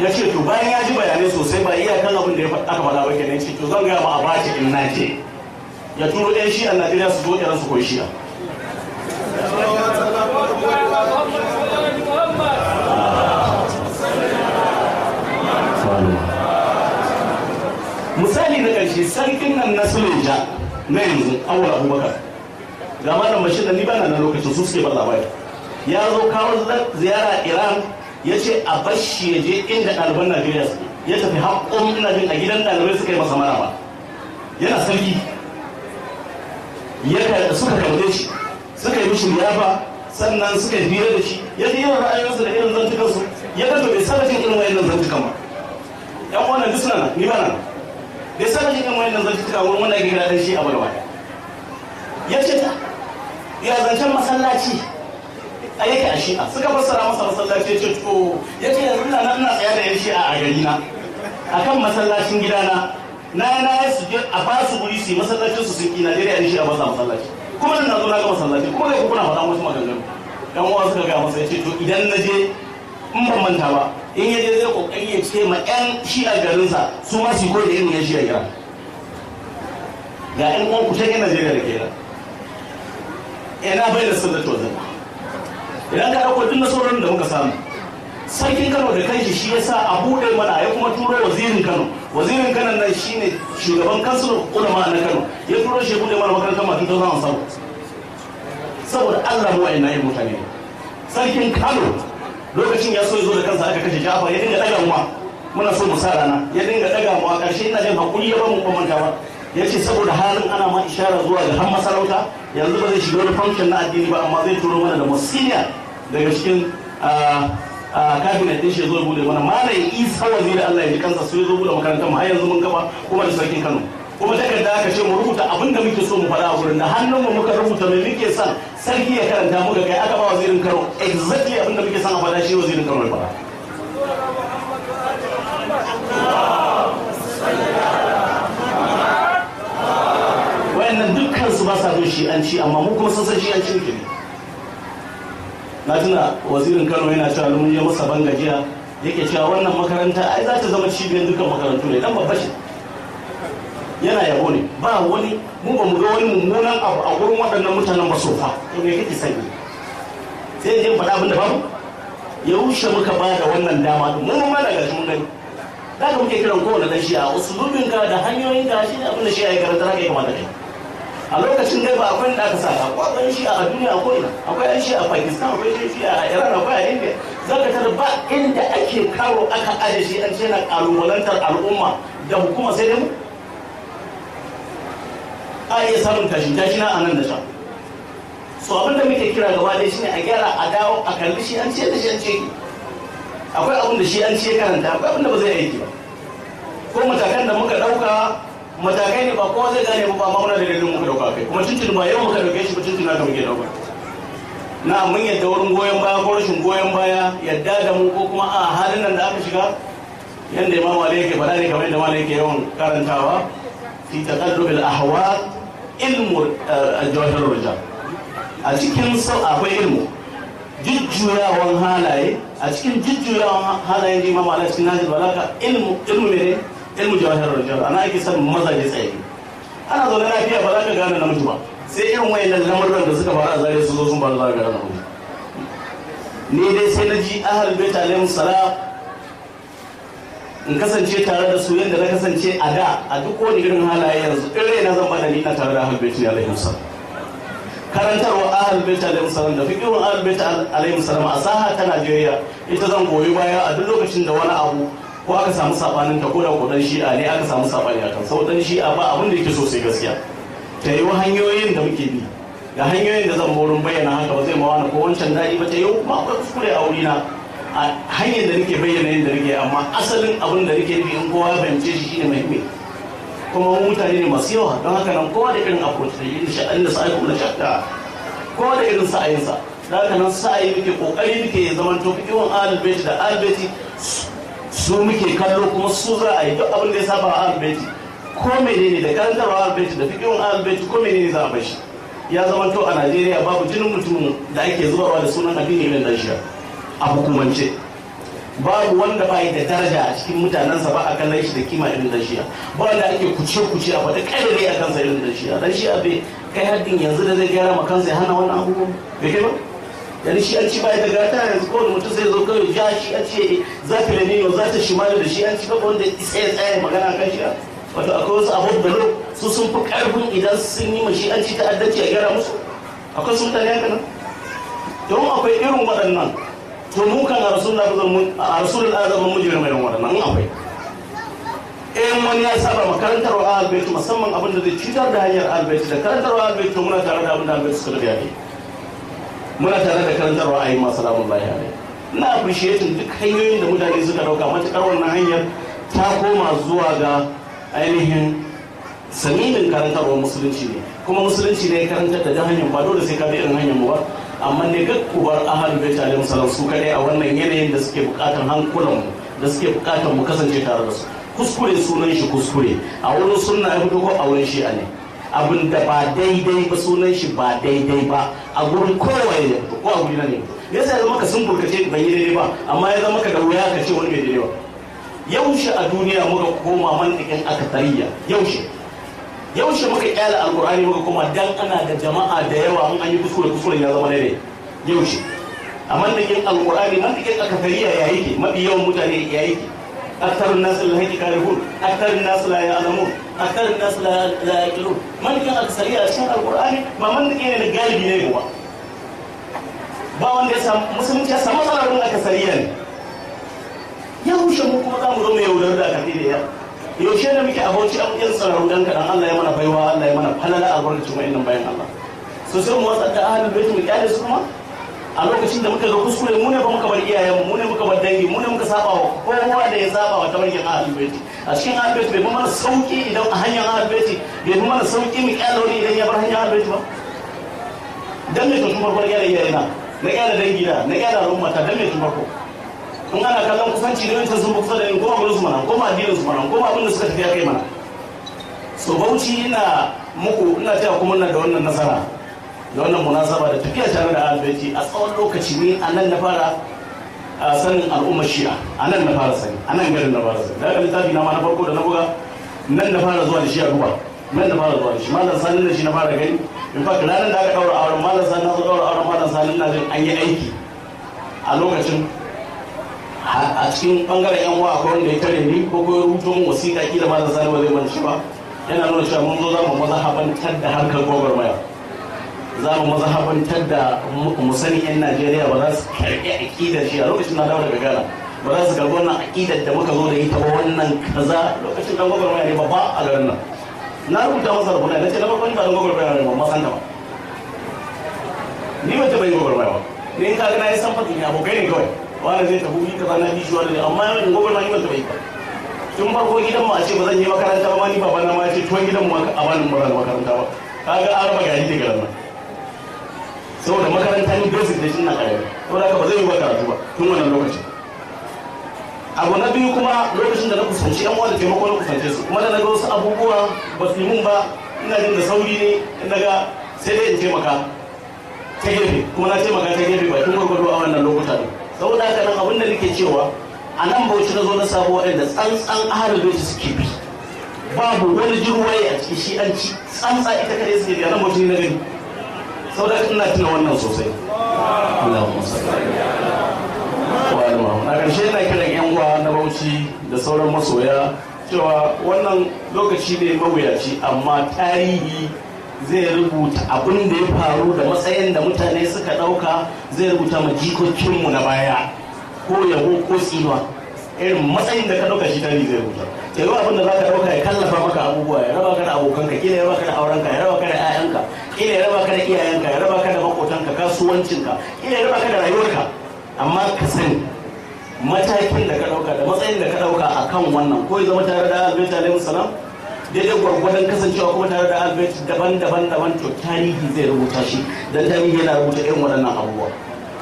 Speaker 1: ya ce to bayan ya ji bayanai sosai, ba iyakan abin da aka faɗa ba kenan. Ce to zan gaya ma Abacha in na je ya turo ɗan Shi'a Najeriya su zo Iran su koyi Shi'a. Misali na ƙarshe, sarkin nan na Suleja na yanzu, Awul Abubakar, ga Malam Bashir da ni bana na lokacin, su suke ban labari. Ya zo kawo ziyara Iran, ya ce a bashi ya je inda ɗaliban Najeriya suke. Ya tafi haƙƙon, ina jin a gidan ɗalibai suka yi masa maraba. Yana sarki suka karɓe shi, suka yi mishi liyafa, sannan suka yi hira da shi. Ya ji irin ra'ayoyinsu da irin zantukansu, ya ga to bai saba jin irin wayannan zantukan ba. Yan wannan duk suna nan, ni ba nan, bai saba jin irin wayannan zantuka wurin wanda ake kira dan shi abu gaba. Ya ce ta ya zancen masallaci a yake a Shi'a, suka fassara masa masallaci. Ya ce to, ya ce yanzu ina nan ina tsaya da yan Shi'a a gari na akan masallacin gidana na na su je a ba su guri su yi masallacin su, sun ki. Najeriya yan Shi'a ba sa masallaci, kuma nan na zo na ga masallaci, kuma kai kuna faɗa wasu maganganu. Yan uwa suka ga masa, ya ce to idan na je, in ban manta ba, in ya je zai kokari ya ce ma yan Shi'a garinsa su ma su koyi da irin yan Shi'a gida. Ga yan uwan ku can yan Najeriya da ke nan, ina bai da sunnatu wa zalla. Idan ka ɗauko duk nasarorin da muka samu Sarkin Kano da kanshi shi yasa a buɗe mana, ya kuma turo wazirin Kano. Wazirin Kano nan shine shugaban kansul ulama na Kano, ya turo shi buɗe mana makarantar ma 2007. Saboda Allah mu wa'annan yin mutane ne. Sarkin Kano lokacin ya so ya zo da kansa, aka kashe Ja'far, ya dinga daga mu, muna so mu sa rana, ya dinga daga mu. A ƙarshe ina jin hakuri ya ba mu manta ba, ya ce saboda halin ana ma ishara zuwa ga har masarauta, yanzu ba zai shiga wani function na addini ba, amma zai turo mana da masiya daga cikin cabinet din shi zo bude mana. Malam Isa Waziri, Allah ya ji kansa, su zo bude makarantar mu har yanzu mun gaba kuma da sarkin Kano. Kuma takarda aka ce mu rubuta abin da muke so mu faɗa a gurin, da hannun mu muka rubuta mai muke son sarki ya karanta, muka kai aka ba wazirin Kano exactly abin da muke son a faɗa, shi wazirin Kano ya faɗa. Wayannan dukkan su ba sa bin shi'anci, amma mu kuma sun san shi'anci muke ne. Na tuna wazirin Kano yana cewa mun je masa ban gajiya, yake cewa wannan makaranta ai za ta zama cibiyar dukkan makarantu ne, dan babba shi yana yabo ne. Ba wani mu ba mu ga wani mummunan abu a gurin waɗannan mutanen ba sofa. To me kake sani? Sai je faɗa abin da babu. Yaushe muka ba da wannan dama din? Mu mun ma daga mun gani. Da ka muke kiran kowane dan shi'a, usulubin ka da hanyoyin ka shine abin da shi'a ya karanta, haka ya kamata kai. A lokacin dai ba akwai da aka saka, akwai ɗan shi'a a duniya ko ina, akwai ɗan shi'a a Pakistan, akwai ɗan shi'a a Iran, akwai a India. Zaka tarar ba inda ake karo aka aje shi an ce na kalubalantar al'umma da hukuma sai dai mu. A iya samun tashin tashina a nan da can. So abin da muke kira gaba dai shine a gyara, a dawo a kalli shi an ce da shi an ce akwai abin da shi an ce karanta, akwai abin da ba zai aiki ba. Ko matakan da muka ɗauka matakai ne ba kowa zai gane ba, amma muna da dalilin muka dauka kai, kuma tuntun ba yau muka dauke shi ba, tuntun haka muke dauka. Na mun yadda wurin goyon baya ko rashin goyon baya, yadda da mu ko kuma a halin nan da aka shiga, yanda Imam Ali yake faɗa ne, kamar yadda Malam yake yawan karantawa, fi taqallub al ahwa ilmu al-jawahir rijal. A cikin sau akwai ilmu jujjuyawan halaye, a cikin jujjuyawan halayen Imam Ali cikin Nahjul Balagha, ilmu ilmu ne ilmu jawahir rijal. Ana ake son mazaje tsaye, ana zaune lafiya ba za ka gane namiji ba, sai irin wayannan lamurran da suka faru a Zariya su zo sun faru, za ka gane namiji. Ni dai sai na ji ahlul bait alaihi salam in kasance tare da su yadda na kasance a da, a duk wani irin halaye yanzu in raina zan bada ni ina tare da ahlul bait alaihi salam. Karantarwa ahlul bait alaihi salam da fiqhun ahlul bait alaihi salam a saha ta Najeriya ita zan goyi baya a duk lokacin da wani abu ko aka samu sabanin ta, ko da kodan shi'a ne aka samu sabani akan sau dan shi'a ba abin da yake so sai gaskiya. Ta yi hanyoyin da muke bi da hanyoyin da zan morin bayyana haka ba zai mawana ko wancan daɗi ba, ta yau ma akwai kuskure a wurina a hanyar da nake bayyana yadda nake, amma asalin abin da nake nufi in kowa ya fahimce shi shine muhimmi. Kuma mu mutane ne masu yawa, don haka nan kowa da irin approach da irin sha'anin da sa'ayi kuma da shakka, kowa da irin sa'ayinsa. Don haka nan sa'ayi muke kokari muke ya zama to fiƙiwan ahlul bait da ahlul bait su muke kallo, kuma su za a yi duk abin da ya saba a ahlul bait ko menene, da karantarwa ahlul bait da fiƙiwan ahlul bait ko menene za a bashi. Ya zama to a Najeriya babu jinin mutumin da ake zubarwa da sunan addini irin dan shi'a a hukumance. Babu wanda ba yi da daraja a cikin mutanensa ba a kallon shi da kima irin dan shi'a, ba wanda ake kuce-kuce a faɗi ƙarare a kansa irin dan shi'a. Dan shi'a bai kai haddin yanzu da zai gyara ma kansa ya hana wannan abubuwan, bai kai ba. Yanzu shi an ci ba da gata, yanzu kowane mutum zai zo kawai ja shi an ce za ta lenino za ta shimali da shi an ci, babu wanda isa ya tsaya magana kan shi'a. Wato akwai wasu abu da su sun fi ƙarfin idan sun yi ma shi an ci ta'addanci a gyara musu. Akwai su mutane haka nan, don akwai irin waɗannan. To mu kan a rasulun azam mun mujrim irin waɗannan in akwai. In wani ya saba makarantar wa ahlul bait, musamman abin da zai cutar da hanyar ahlul bait da karantar wa ahlul bait, to muna tare da abin da ahlul bait suka tafi akai, muna tare da karantar wa ayyuma salamullahi alaihi. Ina appreciating duk hanyoyin da mutane suka dauka, matukar wannan hanyar ta koma zuwa ga ainihin samimin karantarwar musulunci ne, kuma musulunci ne karantar da hanyar, ba dole sai ka bi irin hanyar mu ba. Amma ne ga kubar ahlul bait alaihi salam su kadai a wannan yanayin da suke bukatar hankulan mu, da suke bukatar mu kasance tare da su. Kuskure sunan shi kuskure a wurin sunna ya fito ko a wurin shi'a ne, abin da ba daidai ba sunan shi ba daidai ba a gurin kowaye ya fito ko a gurina ne. Yasa ya zama ka sun burkace ban yi daidai ba, amma ya zama ka da wuya ka ce wani bai daidai ba. Yaushe a duniya muka koma mantikin akatariya? Yaushe yaushe muka kyala alkur'ani muka koma dan ana da jama'a da yawa in an yi kuskure kuskuren ya zama daidai? Yaushe A mantikin alqur'ani, mantikin akthariya ya yake, mafi yawan mutane ya yake. Aktharun nas lil haqqi karihun, aktharun nas la ya'lamun, aktharun nas la yaqilun. Mantikin akthariya a cikin alqur'ani ba mantiki ne na galibi ne ba. Ba wanda ya samu musulunci ya samu matsalar wurin akthariya ne. Ya rushe mu kuma za mu zo mu yaudar da akthariya. Yaushe da muke abauci an yan tsararru dan kaɗan, Allah ya mana baiwa, Allah ya mana falala a gurin cin wa'annan bayan Allah. So sai mu watsar da ahlul bait mu kyale su kuma a lokacin da muka ga kuskure, mu ne ba muka bar iyayenmu, mu ne muka bar dangi, mu ne muka saba wa kowa da ya saba wa tabarkin ahlul bait. A cikin ahlul bait bai fi mana sauki idan a hanyar ahlul bait bai fi mana sauki mu kyale wani idan ya bar hanyar ahlul bait ba. Dan me to tun farko na kyale iyayena, na kyale dangi na, na kyale al'umma ta, dan me tun farko? In ana kallon kusanci da wancan sun fi kusa da ni, koma gurin su mana, koma addinin su mana, koma abin da suka tafi kai mana. So Bauchi ina muku ina cewa kuma ina da wannan nasara da wannan munasaba da tafiya tare da ahlul baiti a tsawon lokaci. Ni a nan na fara sanin al'ummar Shi'a, a nan na fara sani, a nan garin na fara sani. Daga littafi na ma na farko da na buga, nan na fara zuwa da shi a duba, nan na fara zuwa da shi. Malam Sani da shi na fara gani. In fact, ranar da aka daura auren Malam Sani, na zo daura auren Malam Sani, ina jin an yi aiki a lokacin. A cikin bangaren yan uwa akwai wanda ya tare ni ko ko rubuto min wasiƙa, kila Malam Sani ba zai mance ba, yana nuna cewa mun zo za mu mazhabantar da harkar gwagwarmaya, za mu mazhabantar da mu sani yan Najeriya ba za su karɓi aƙidar shi. A lokacin na dawo daga Ghana, ba za su karɓi wannan aƙidar da muka zo da ita ba, wannan kaza. Lokacin dan gwagwarmaya ne babba a garin nan. Na rubuta masa rubuta, na ce na farko ni ba dan gwagwarmaya ne ba, ma san ta ba, ni ban taɓa yin gwagwarmaya ba. Ni in ka ga na yi san fadi ne, abokai ne kawai, wani zai tafi wuri kaza na bi shi, wani, amma in gwagwarmaya ni ban taɓa yi ba. Tun farko gidan mu a ce ba zan yi makaranta ba ma, ni babana ma ya ce tuwon gidan mu a bani ba zan makaranta ba. Kaga an raba gari daga nan, saboda makaranta ni basic da shi na karami, saboda haka ba zai yi ba karatu ba tun wannan lokacin. Abu na biyu kuma, lokacin da na kusanci yan uwa da taimako na kusance su kuma, da na ga wasu abubuwa ba su yi mun ba, ina jin da sauri ne in na ga sai dai in taimaka ta gefe, kuma na taimaka ta gefe bakin gwargwado a wannan lokuta ne. Saboda haka nan abin da nake cewa, a nan Bauchi na zo na sabo waɗanda tsantsan ahlul baiti suke bi, babu wani jirwaye a ciki, shi an ci tsantsa ita kare suke bi. A nan Bauchi na gani, saboda haka ina tuna wannan sosai. Allahumma salli wa ala Muhammad. A ƙarshe ina kiran yan uwa na Bauchi da sauran masoya cewa wannan lokaci ne mawuyaci, amma tarihi zai rubuta abin da ya faru da matsayin da mutane suka ɗauka, zai rubuta ma jikokinmu na baya ko yabo ko tsinuwa. Irin matsayin da ka ɗauka shi tarihi zai rubuta. Yanzu abin da za ka ɗauka ya kallafa maka abubuwa, ya raba ka da abokanka, kila ya raba ka da aurenka, ya raba ka da 'ya'yanka, kila ya raba ka da iyayenka, ya raba ka da makotanka, kasuwancinka, kila ya raba ka da rayuwarka. Amma ka sani matakin da ka ɗauka da matsayin da ka ɗauka a kan wannan, ko ya zama tare da Ahlul alaihi salam daidai gwargwadon kasancewa kuma tare da Ahlul daban-daban daban, to tarihi zai rubuta shi, dan tarihi yana rubuta irin waɗannan abubuwa.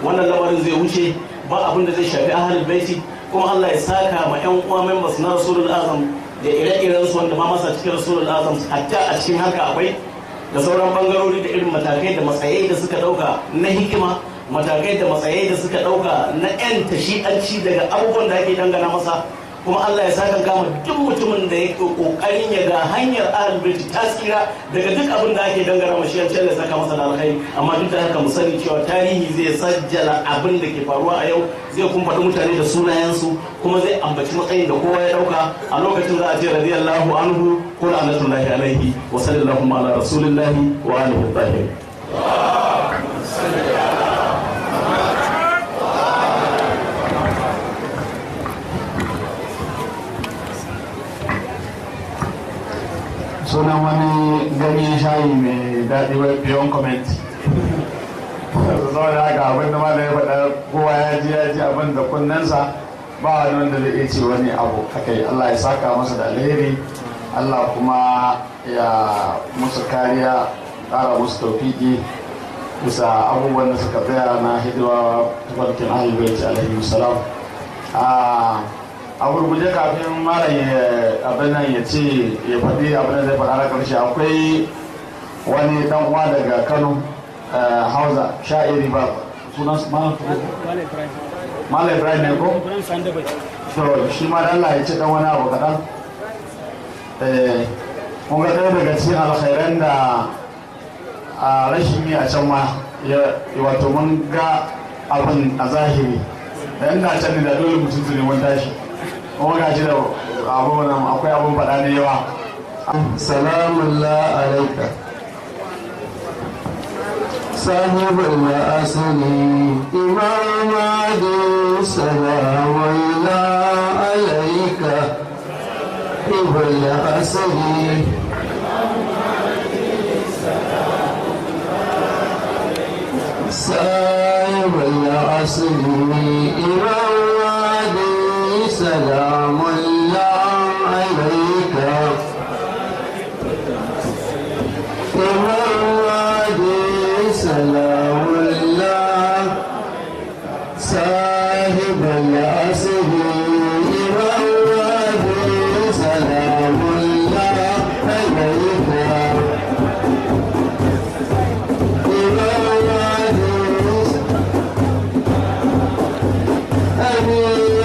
Speaker 1: Wannan lamarin zai wuce, ba abin da zai shafi Ahlul Baiti. Kuma Allah ya saka ma ƴan uwa members na Rasulul Azam da ire-iren su wanda ma masa cikin Rasulul Azam, hatta a cikin haka akwai da sauran bangarori, da irin matakai da matsayai da suka ɗauka na hikima, matakai da matsayai da suka ɗauka na 'yan tashi'anci daga abubuwan da ake dangana masa. Kuma Allah ya saka kama duk mutumin da ya kokarin ya ga hanyar ahlul bait ta tsira daga duk abin da ake dangana mashi, an Allah ya saka masa da alkhairi. Amma duk da haka mu sani cewa tarihi zai sajjala abin da ke faruwa a yau, zai kuma faɗi mutane da sunayensu, kuma zai ambaci matsayin da kowa ya ɗauka. A lokacin za a ce radiyallahu anhu ko la'anatullahi alaihi. Wa sallallahu ala rasulillahi wa alihi tahirin.
Speaker 2: Sunan wani ganyen shayi mai daɗi wai beyond comment. Saboda haka abin da malam ya faɗa kowa ya ji abin da kunnensa, ba wani wanda zai iya ce wani abu akai. Allah ya saka masa da alheri, Allah kuma ya musu kariya, ƙara musu taufiki bisa abubuwan da suka tsaya na hidima tafarkin ahlul bait alaihi salam. A gurguje, kafin malam ya abin nan ya ce ya faɗi abin da zai faɗa na ƙarshe, akwai wani dan uwa daga Kano, Hausa sha'iri ba sunan malam Malam Ibrahim ne ko? To shi ma Allah ya ce dan wani abu kaɗan. Mun ga ɗaya daga cikin alkhairan da a rashin yi a can ma, wato mun ga abin a zahiri. Da ina can da dole mutum su neman tashi. Kuma ga shi da abu nan akwai abun faɗa da yawa.
Speaker 3: Salamun la alaika. صاحب الأصل إمام عدي سلام الله عليك صاحب الأصل صاحب الأصل إمام عدي سلام الله عليك إمام عدي سلام الله صاحب الأصل إمام عدي سلام الله عليك إمام عدي أمير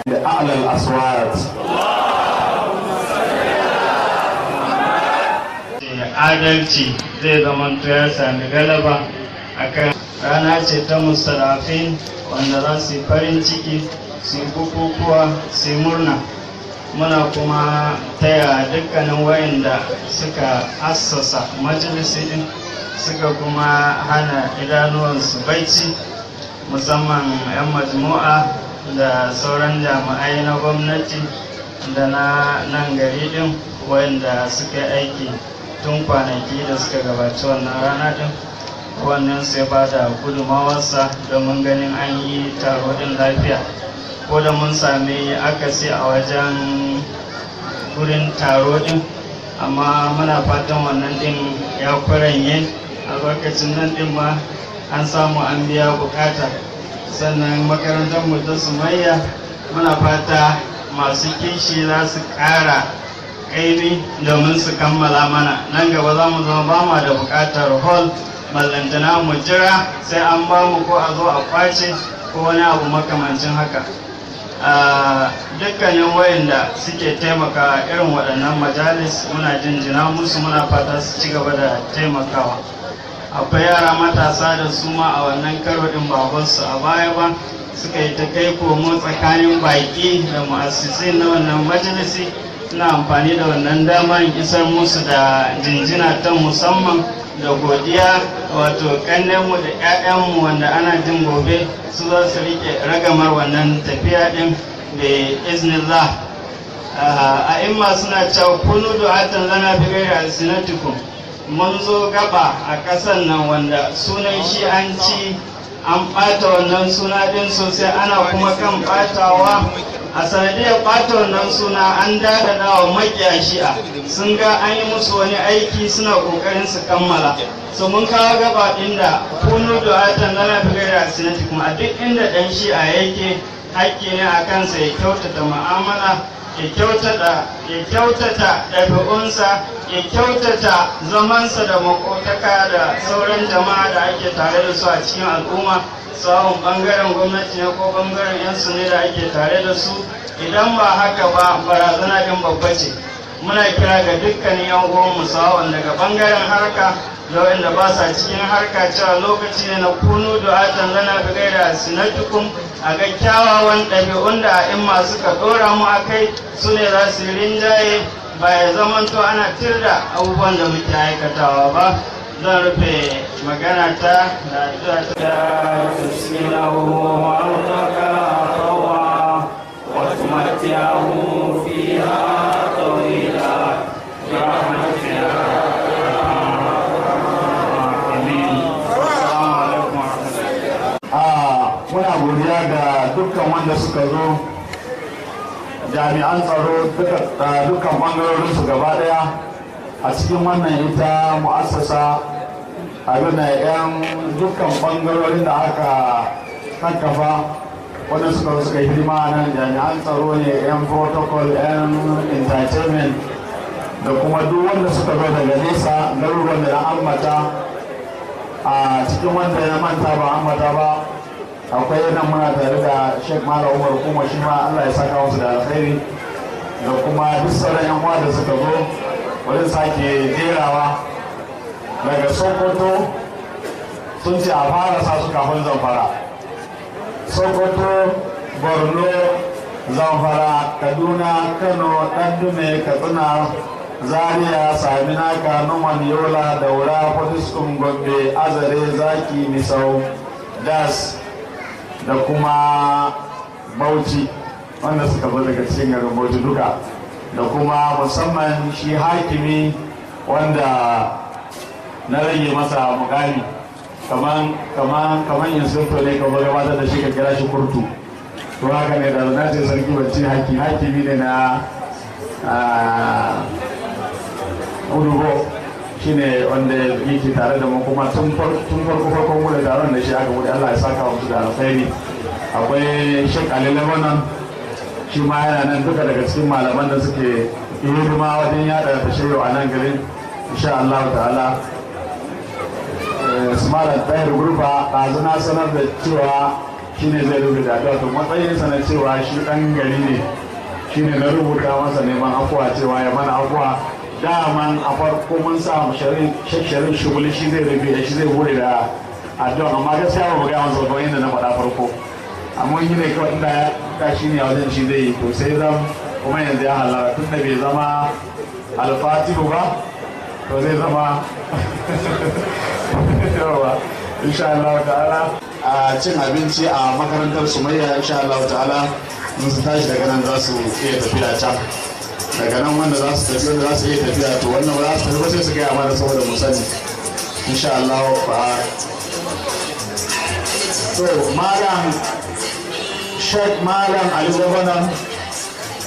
Speaker 2: بأعلى الأصوات.
Speaker 4: Adalci zai zamanto ya sami galaba akan rana ce ta musarafin wanda za su yi farin ciki, su yi bukukuwa, su yi murna. Muna kuma taya dukkanin wayanda suka assasa majalisi din, suka kuma hana idanuwansu bacci, musamman 'yan majmu'a da sauran jami'ai na gwamnati da na nan gari din, wayanda suka yi aiki tun kwanaki da suka gabaci wannan rana din. Wannan sai ba da gudunmawarsa domin ganin an yi taro din lafiya, ko da mun sami akasi a wajen gurin taro din, amma muna fatan wannan din ya kwaranye a lokacin nan din ma an samu an biya bukata. Sannan makarantar mu ta Sumayya, muna fata masu kishi za su ƙara ƙaimi domin su kammala mana. Nan gaba za mu zama ba ma da buƙatar hall, ballantana mu jira sai an ba mu ko a zo a kwace ko wani abu makamancin haka. Dukkanin wayanda suke taimaka irin waɗannan majalis, muna jinjina musu, muna fata su ci gaba da taimakawa. Akwai yara matasa da su ma a wannan karo ɗin babansu a baya ba, suka yi ta kai komo tsakanin baƙi da mu'assisai na wannan majalisi. Suna amfani da wannan dama in isar musu da jinjina ta musamman da godiya, wato kannenmu da 'ya'yanmu wanda ana jin gobe su za su rike ragamar wannan tafiya din da iznillah. A imma suna cewa kunu du'atan lana bi ghairi alsinatikum. Mun zo gaba a ƙasan nan wanda sunan shi an ci an ɓata wannan suna din sosai, ana kuma kan ɓatawa. A sanadiyar ɓata wannan suna an dadada wa makiya Shi'a, sun ga an yi musu wani aiki, suna ƙoƙarin su kammala. So mun kawo gaba inda kunu du'atan lana bi ghairi alsinatikum. A duk inda ɗan Shi'a yake, hakki ne a kansa ya kyautata mu'amala, ya kyautata ɗabi'unsa, ya kyautata zamansa da makotaka da sauran jama'a da ake tare da su a cikin al'umma, sawun bangaren gwamnati ne ko bangaren 'yan su ne da ake tare da su. Idan ba haka ba, barazana din babba ce. Muna kira ga dukkanin 'yan uwanmu, sawun daga bangaren harka da wanda ba sa cikin harka, cewa lokaci ne na kunu du'atan lana bi ghairi alsinatikum. A ga kyawawan ɗabi'un da a'imma suka ɗora mu a kai su ne za su rinjaye, ba ya zamanto ana tirda abubuwan da muke aikatawa ba. Zan rufe magana ta da addu'a ta
Speaker 5: تسكنه أرضك طوعا وتمتعه فيها طويلا برحمتك يا أرحم الراحمين.
Speaker 4: السلام عليكم ورحمة الله.
Speaker 2: A muna godiya ga dukkan wanda suka zo, jami'an tsaro dukkan bangarorin su gaba daya a cikin wannan ita mu'assasa, abin da yan dukkan bangarorin da aka kakkafa wanda suka zo suka yi hidima nan, jami'an tsaro ne, yan protocol, yan entertainment, da kuma duk wanda suka zo daga nesa, garuruwan da na ambata. A cikin wanda ya manta ba ambata ba, akwai nan muna tare da Sheikh Malam Umar, kuma shi ma Allah ya saka wasu da alkhairi, da kuma duk sauran yan uwa da suka zo. Wurin sake jerawa daga Sokoto, sun ce a fara sa su kafin Zamfara. Sokoto, Borno, Zamfara, Kaduna, Kano, Dandume, Katsina, Zaria, Saminaka, Numan, Yola, Daura, Potiskum, Gombe, Azare, Zaki, Misau, Das da kuma Bauchi, wanda suka zo daga cikin garin Bauchi duka, da kuma musamman shi hakimi wanda na rage masa mukami, kaman inspector ne ka gabatar da shi ka kira shi kurtu. To haka ne da na ce sarki, bacci hakimi ne na Udubo, shine wanda yake tare da mu kuma tun farko farkon bude taron da shi aka bude. Allah ya saka musu da alkhairi. Akwai Sheikh Ali Lebanon, shi ma yana nan, duka daga cikin malaman da suke hidima wajen yada tashayyo a nan garin, insha Allah ta'ala. Malam Tahir Gurfa, ɗazu na sanar da cewa shine zai rubuta addu'a. To matsayinsa na cewa shi ɗan gari ne, shine na rubuta masa neman afuwa cewa ya mana afuwa. Daman a farko mun sa Sharif Shuguli, shi zai rufe, shi zai bude da addu'a, amma gaskiya ba mu ga masa ba inda na faɗa farko. Amma shi ne kawai inda ya tashi ne a wajen shi zai yi, to sai zam kuma yanzu ya halara tun da bai zama alfatihu ba, to zai zama yawa insha Allah ta'ala. A cin abinci a makarantar Sumayya insha Allah ta'ala, mun su tashi daga nan za su iya tafiya can. Daga nan wanda za su tafi, wanda za su iya tafiya, to wannan ba za su tafi ba, sai su gaya mana saboda mu sani insha Allah. Ba to Malam Sheikh Malam Ali Gwagwanan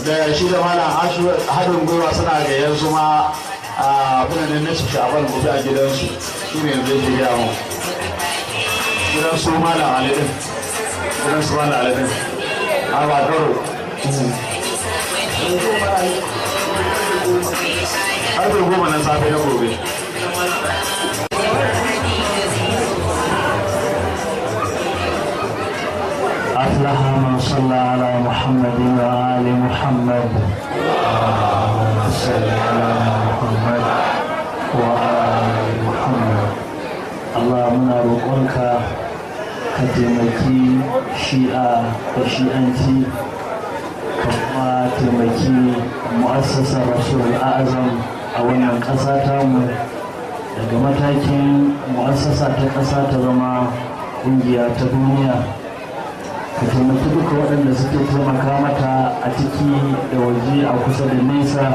Speaker 2: da shi da Malam Ashu haɗin gwiwa suna gayyar su ma a abinan ne su Shaban gobe a gidansu. Shi ne yanzu yake gaya mu gidan su Malam Ali din, gidan su Malam Ali din a Bakaro, 10:30 na safe na gobe.
Speaker 6: أفلح من صلى على محمد وآل محمد. اللهم صل على محمد وآل محمد. Allah, muna roƙonka ka taimaki Shi'a da Shi'anci, ka kuma taimaki Mu'assasar Rasul Azam a wannan ƙasa tamu, daga matakin mu'assasa ta ƙasa ta zama ƙungiya ta duniya. Ka taimaki duka waɗanda suke taimaka mata a ciki da waje, a kusa da nesa.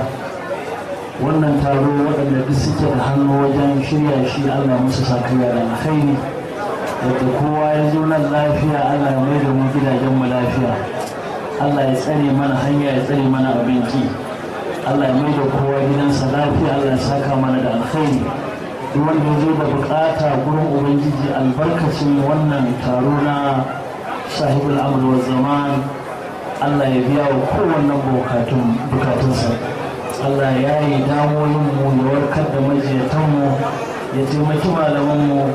Speaker 6: Wannan taro, waɗanda duk suke da hannu wajen shirya shi, Allah musu sakayya da alkhairi. Yadda kowa ya zo nan lafiya, Allah ya mai da mu gidajenmu lafiya. Allah ya tsare mana hanya, ya tsare mana abinci. Allah ya mai da kowa gidansa lafiya. Allah ya saka mana da alkhairi. Duk wanda ya zo da bukata gurin Ubangiji, albarkacin wannan taro na Sahibul Amr wa Zaman, Allah ya biya wa kowannen bukatunsa. Allah ya yi damoyinmu, ya warkar da majiyatanmu, ya taimaki malamanmu,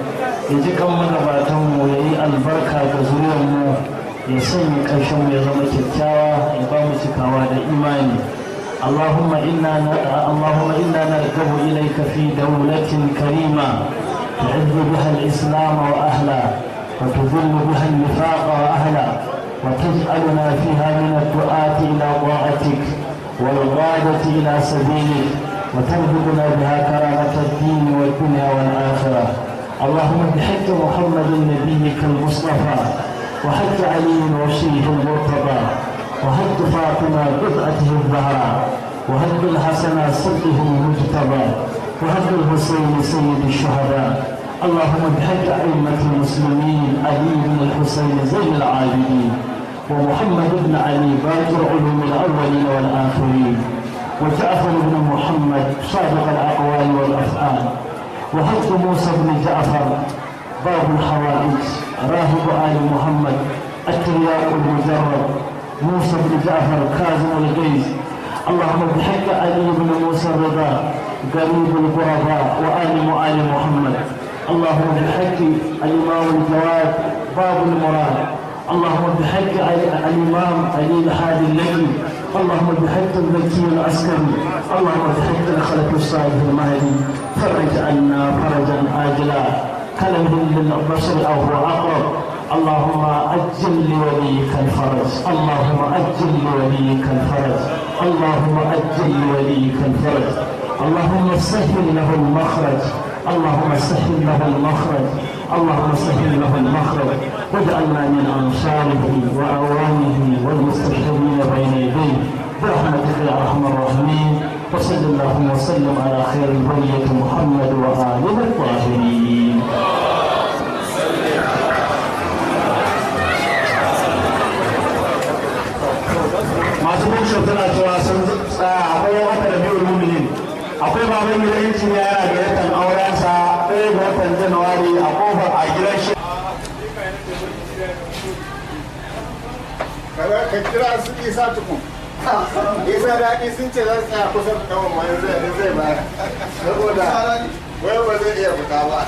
Speaker 6: ya ji kan magabatanmu, ya yi albarka ga zuriyarmu, ya sanya ƙarshenmu ya zama kyakkyawa, ya ba mu cikawa da imani. اللهم إنا نرغب إليك في دولة كريمة تعز بها الإسلام وأهله، وتذل بها النفاق وأهله، وتجعلنا فيها من الدعاة إلى طاعتك والغادة إلى سبيلك، وترزقنا بها كرامة الدين والدنيا والآخرة. اللهم بحق محمد نبيك المصطفى، وحق علي وصيه المرتضى، وحق فاطمة بضعته الزهراء، وحق الحسن سبته المجتبى، وحق الحسين سيد الشهداء. اللهم بحق أئمة المسلمين، علي بن الحسين زين العابدين، ومحمد بن علي باكر علوم الأولين والآخرين، وجعفر بن محمد صادق الأقوال والأفعال، وحق موسى بن جعفر باب الحوائج راهب آل محمد الترياق المجرد، موسى بن جعفر كاظم الغيظ. اللهم بحق علي بن موسى الرضا قريب الغرباء وآل آل محمد. اللهم بحق الإمام الجواد باب المراد. اللهم بحق الإمام علي الحادي النبي. اللهم بحق المكي العسكري. اللهم بحق الخلف الصالح المهدي، فرج عنا فرجا عاجلا كلمه للبشر أو هو أقرب. اللهم أجل لوليك الفرج، اللهم أجل لوليك الفرج، اللهم أجل لوليك الفرج. اللهم سهل له المخرج، اللهم سهل له المخرج، اللهم سهل له المخرج، واجعلنا من أنصاره وأوانه والمستشهدين بين يديه برحمتك يا أرحم الراحمين. وصل اللهم وسلم على خير البرية محمد وآله الطاهرين.
Speaker 2: Masu bukshop suna cewa sun tsaya. Akwai wata da biyu muminin, akwai baban gidan injiniya yana gayyatar aurensa 1 ga watan Januwari a kofar a gidan shi.
Speaker 7: Ka kira su Isa tukun. Isa Daɗi sun ce za su tsaya kusa da ɗawan wani zai bayar saboda wai ba zai iya fita ba.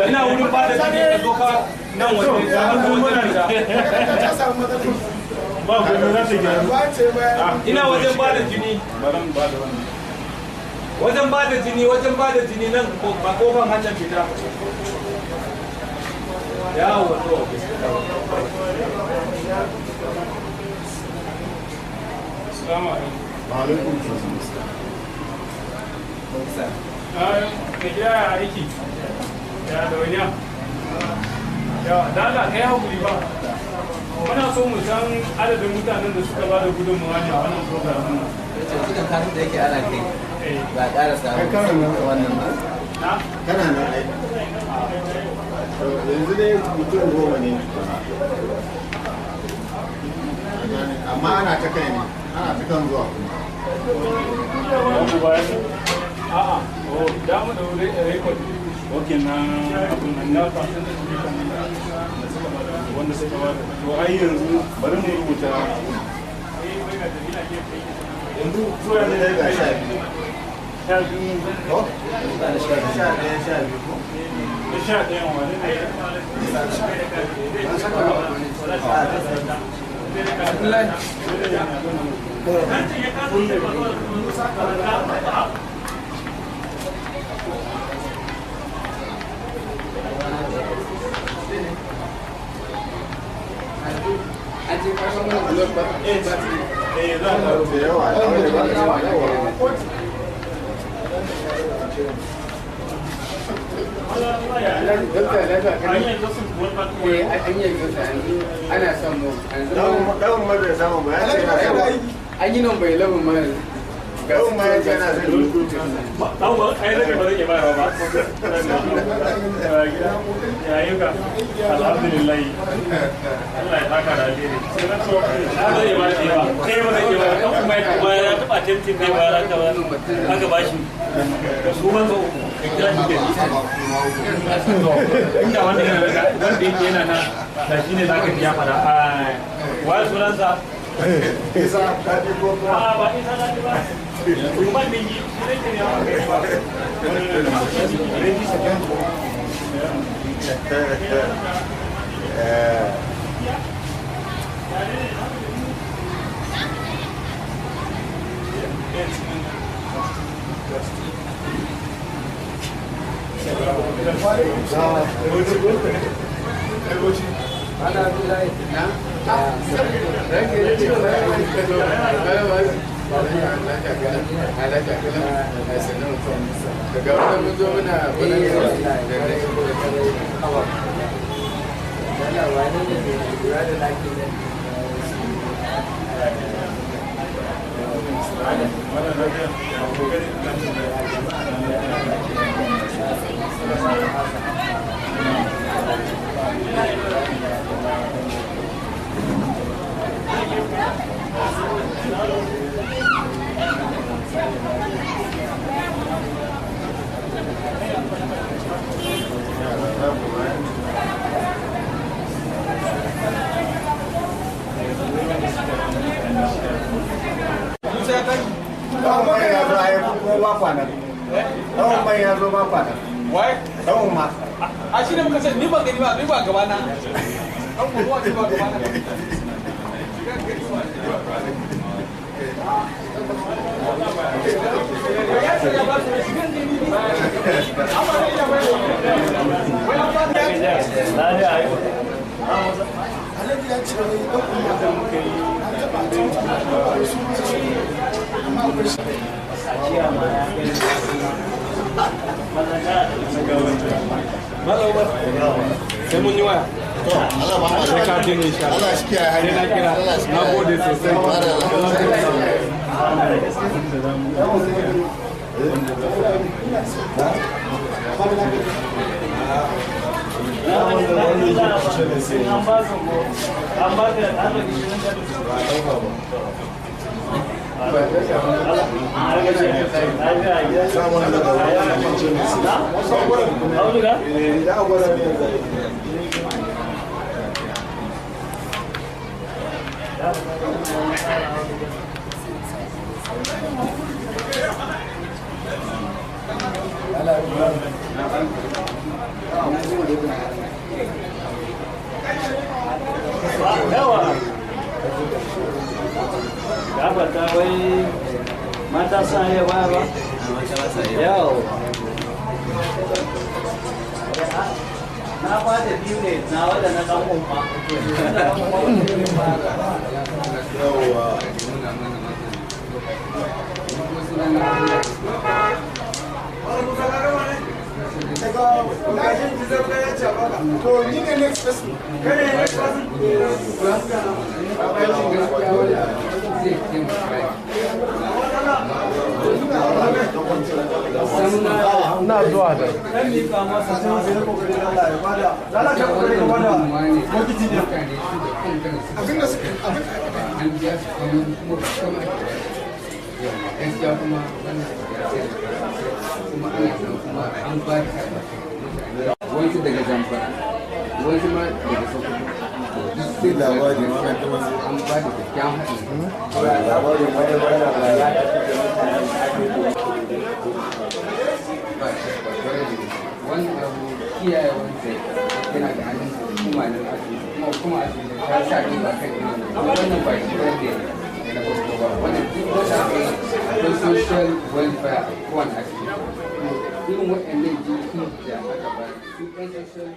Speaker 5: Ina wurin ba da jini ka zo ka nan waje
Speaker 8: ba gobe za ta gyaru.
Speaker 5: Ina wajen ba da jini. Wajen ba da jini, wajen ba da jini nan ba kofan hanyar fita. Yawo to.
Speaker 8: Assalamu alaikum.
Speaker 7: Wa alaikum
Speaker 8: salam. Mai gida ya aiki. Ya dauniya. Yawa, da Allah kai hakuri ba. Muna so mu san adadin mutanen da suka ba da gudunmawa ne a wannan program ɗin.
Speaker 9: Cikin karin da yake ana kai ba ƙara samun wannan ba.
Speaker 7: Kana nan ai. Yanzu dai mutum 10 ne. Amma ana ta kai ne, ana ta kan zuwa kuma.
Speaker 8: A'a, da mu da record. Ok, na abun nan na percentage wanda suka ba da. To ai yanzu bari mu rubuta.
Speaker 7: Yanzu zuwa ne ga 12.
Speaker 8: 12.
Speaker 7: Ko? 11, 12 ko?
Speaker 8: 11 wani ne?
Speaker 9: An yi nan bai labin ma yanzu.
Speaker 7: Ɗan ma ya ce yana son
Speaker 8: Ɗan ba ai zai ba zai iya bayarwa ba. Ya yi ka alhamdulillah. Allah ya saka da alheri. Ba zai iya ba shi ba. Kai ba zai iya ba. Ɗan kuma ya kuma ya taɓa tentin ne ba aka ba aka ba shi. Da su ban zo uku. Ka kira shi ke. Inda wanda yana wanda yake yana nan da shi ne zaka ji ya fara. Wa sunansa?
Speaker 7: Isa daɗi ko kuma?
Speaker 8: A ba Isa daɗi ba. Umar bin yi shi ne ke yawa kai ba.
Speaker 9: Daga wani mun zo muna
Speaker 7: Ɗan mai ya zo ba kwana.
Speaker 5: Wai?
Speaker 7: Ɗan ma.
Speaker 5: A shi ne muka ce ni ban gani ba, ni ba gaba na. Ɗan kuma ni ba gaba na.
Speaker 8: Sai mun yi waya. Sai ka je ne insha Allah. Sai na kira. Na gode sosai. Yawa. Gabata wai mata suna iya baya ba? Yawa. Na ba da biyu ne na wada na ɗan umma.
Speaker 7: Yawa.
Speaker 10: To ni ne next person. Kai ne next person.
Speaker 7: Na zuwa da.
Speaker 10: Abinda suka abin
Speaker 9: an biya su kuma kuma gaskiya kuma wannan kuma ana nan kuma an ba da wasu daga Zamfara, wasu ma daga Sokoto, duk sai
Speaker 7: labari ma na kuma
Speaker 9: an ba da kyakkyawan haɗin
Speaker 7: labarin wani wani
Speaker 9: ba shakka kwarai da gaske wannan abu kiyaye wanda yana da hannun hukuma na asibiti, kuma hukuma asibiti ta sa ido a kan irin wannan. Wannan ba shi wanda ya na farko ba, wannan duk wata aka yi akwai social welfare a kowane asibiti. Irin waɗannan jikin da aka ba su ɗan social